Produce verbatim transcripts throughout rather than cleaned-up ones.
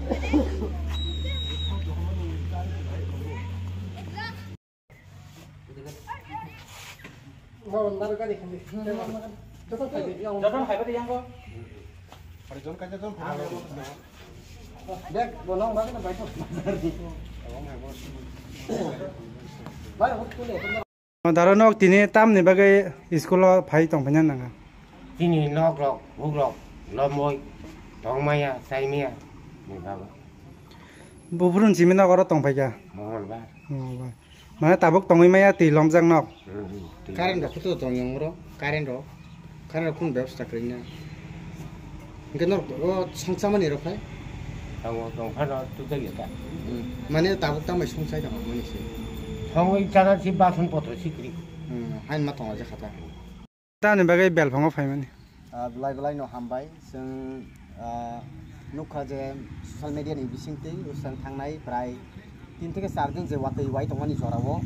Joton phaiba de yango. Daro nok tini tamni bagwi school o phai tongphina nanga. Chini nok rok, buk rok, lomoi, tongmaya, chaimaya, ni bago. Buphuru ni simi nok oro tongphaikha. Mongolbar. Mongolbar. Mane tabuk tongwi maya twi lomjak nok. Hmm, hmm, twi. Current rok kutu tong yang oro, current rok. Current rok kunu bebosta kwrwi na. Hingke norok o songchamani rok hai? Tongo, tongphano tujakya ta. Hmm. Mane tabuk tambai songchai tongma mani se. Songwi chana si bason potro si kwrwi. Hmm, hain ma tongo je khata. Tamni bagwi belphango phaimani? Ah, belai belai no hambai. Chwng, ah, nukha je social media ni bisingtwi chwng thangnai prai tin theke char din je watwi wai tongmani jorao,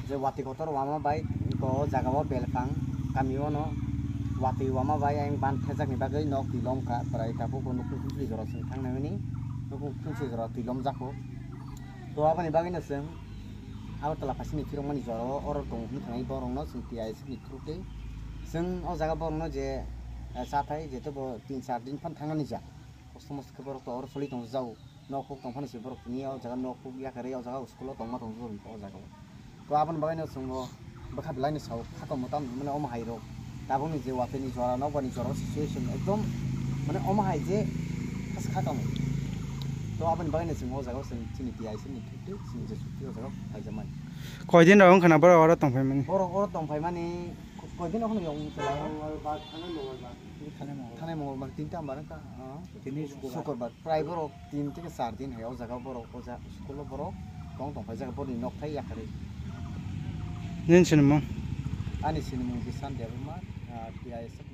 je watwi kotor wama bai o jaga o belphang kami o no watwi wama bai ayang ban thajak ni bagwi nok twi lom kha, prai tabuk o nukung phunchli jora chwng thangnai hwnwi nukung phunchli jora twi lom jako. To aboni bagwi no chwng Agartala phaisini phirokmani jorao oro tong hwn thanai borok no chwng T I S F ni through twi chwng o jaga borok no je, eh, chathai je to bo tin char din phan thangnani ja kosto mosto khe borok to oro soli tong jao. Nok huk tong phano se borok tini o jaga nok huk yakarwi o jaga school o tongma tong jagwi o jaga o. To aboni bagwi no chwng bo bwkha belai ni sao kha tongmo tam hwnmani omo hai rok tabukni je watwi ni jora nokbar ni jora o situation ekdom mane omo hai je khas kha tong. To aboni bagwi no chwng o jaga o chwng chini T I C ni thik thik chwng je sukti o jaga o phai jamani. Koi din rok wngkha na borok oro tong phai mani? Borok oro tong phai mani koi din rok wngkha na? Thanai Mongolbar tinta hambar wngkha. Tini Sukurbar. Sukurbar. Prai borok tin theke char din hai o jaga borok o ja school o borok tong tong phai jaga borok ni nok thai yakarwi. Nini sinimung? Ani sinimung Bisan Debbarma, ah, T I S F.